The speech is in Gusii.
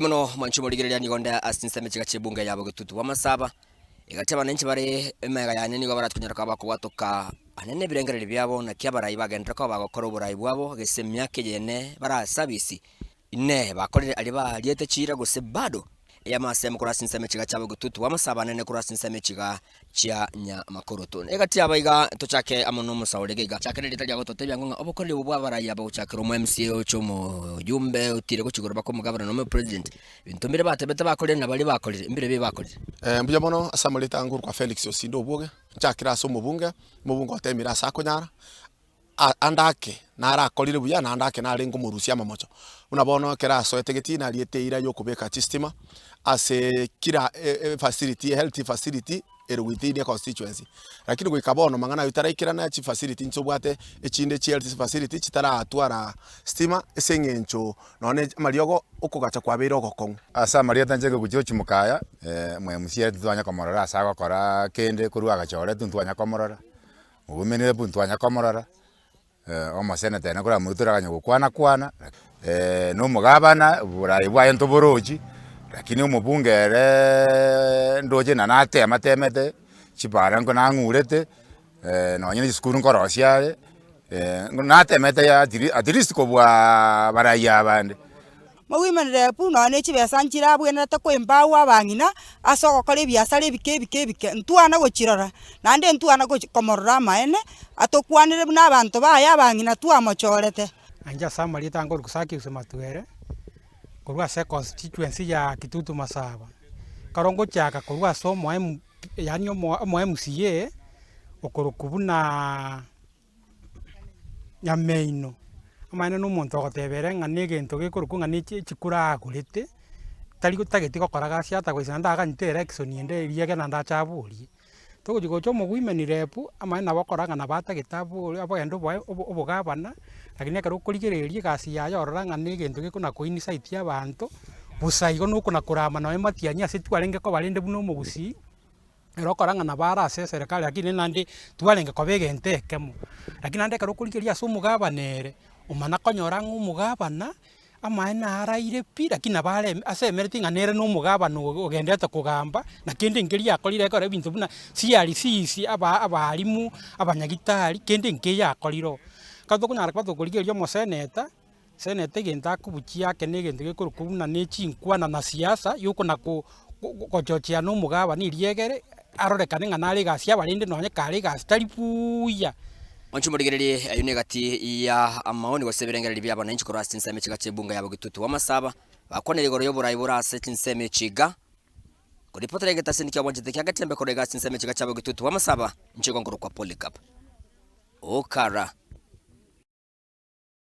Mono mwanche omorigereria nigo nde ase chinsemo chiga chi'ebunge ya bogetutu bw'amasaba, egati abananchi bare emega yane nigo barati konyora koba bakobwatoka anene ebirengererio biabo naki abarai bagenderere koba bagokora oborai bwabo gese emiaka eyene bare ase abisi. Inee! Bakorire aria bariete chiira gose bado? Ey'amasemo korwa ase chinsemo chiga chia bogetutu bw'amasaba anene korwa ase chinsemo chiga chia nyamakoroto. Egati yabo iga tochake amo nomosaore iga iga. Chakera erieta riago totebia ang'o ng'a obokoreri obo bw'abarai aba gochakera omo MCA oche omoyumbe otire gochia igoro baka omogavana na omopresident. Ebinto mbire batebete bakorire na baria bakorire, mbire bi bakorire. Mbuya mono ase amarieta ango korwa Felix Osindo Obwoge, nchakere ase omobunge, omobunge otemire ase akonyara, ande ake narakorire buya naende ake narenge omorusia amamocho. Buna bono ekero asoete getii nariete eira ya okobeka chistima ase kera efacility health facility ere within econstituency. Lakini goika bono mang'ana aywo taraikerana chifacility nchobwate echinde chi health facility chitaratwara stima ase eng'encho nonye amariogo okogacha kwabeire ogokong'u. Ase amarieta inche nkogochia ochimokaya, mwe MCA ntitwanya komorora ase agokora kende korwa agachoretwe ntitwanya komorora. Obomenere buna twanya komorora, omoseneta ere koramoitore toraganya gokwana kwana, na omogabana oboraai bwaye ntoborochi, lakini omobunge ereee ndoche na natema temete, chibara nko nang'urete, nonye na chisukuru nkorosia are, natemete at least kobuaaa abarai abande. Mowomen rep nonya ne chibesa nchire abwenerete koempower abang'ina ase ogokora ebiasara ebike ebike ebike, ntwana gochirora, naende ntwana gochi komorora amaene, atokwanere buna abanto baye abang'ina twamochorete. Inche ase amarieta nkorokwa Zaccheus Matuere, korwa ase econstituency ya Kitutu Masaba. Ekero ngochaka korwa ase omo MP yaani omo omo MCA, okorokwa bunaaa. Nyameino, amaene na omonto ogoteba ere ng'a na egento gekorokwa ng'a na echi echikura agorete, tari tageti gokora gasi ata goisa naende aganyete election ende eria ege naende ache aborie. Togochi gocha omowomen rep, amaene nabo okora ng'a nabo atagete abore abogende oboe obo obogabana, lakini ekero okorigereria egasi yaye orora ng'a na egento gekona ko incite abanto, bosa igo na okona korama nonye matiang'i ase twarenge koba rende buna omogusii. Ere okora ng'a nabo are ase eserekari lakini naende twarenge koba egento ekemo. Lakini naende ekero okorigereria ase omogabana ere, omana konyora ng'a omogabana, amaene araire pi, lakini nabo are ase emereti ng'a nere na omogabana ogo ogenderete kogamba, na kende nkeria akorire ekero ebinto buna CRCs, aba abalimu, abanyagitari, kende nkeiyo akorire oo. Ekero tokonyara koba tokorigereria omoseneta, seneta egento akobuchia ake na egento gekorokwa buna ne chinkwana na siasa yokona ko gochochea na omogabana eriegere, arorekane ng'a nare egasi abarende nonye kare egasi tari buuya. Mwanche morigererie ayio negati ya amaoni gose ebirengererio bia abananchi korwa ase chinsemo echiga chi'ebunga ya Bogitutu bw'amasaba, bakwanire igoro y'oborai bore ase chinsemo echiga. Koripotera egetasini ki'obwanchete kia Getembe korwa iga ase chinsemo echiga chia Bogitutu bw'amasaba, inche igo nkorokwa Polycarp Okara.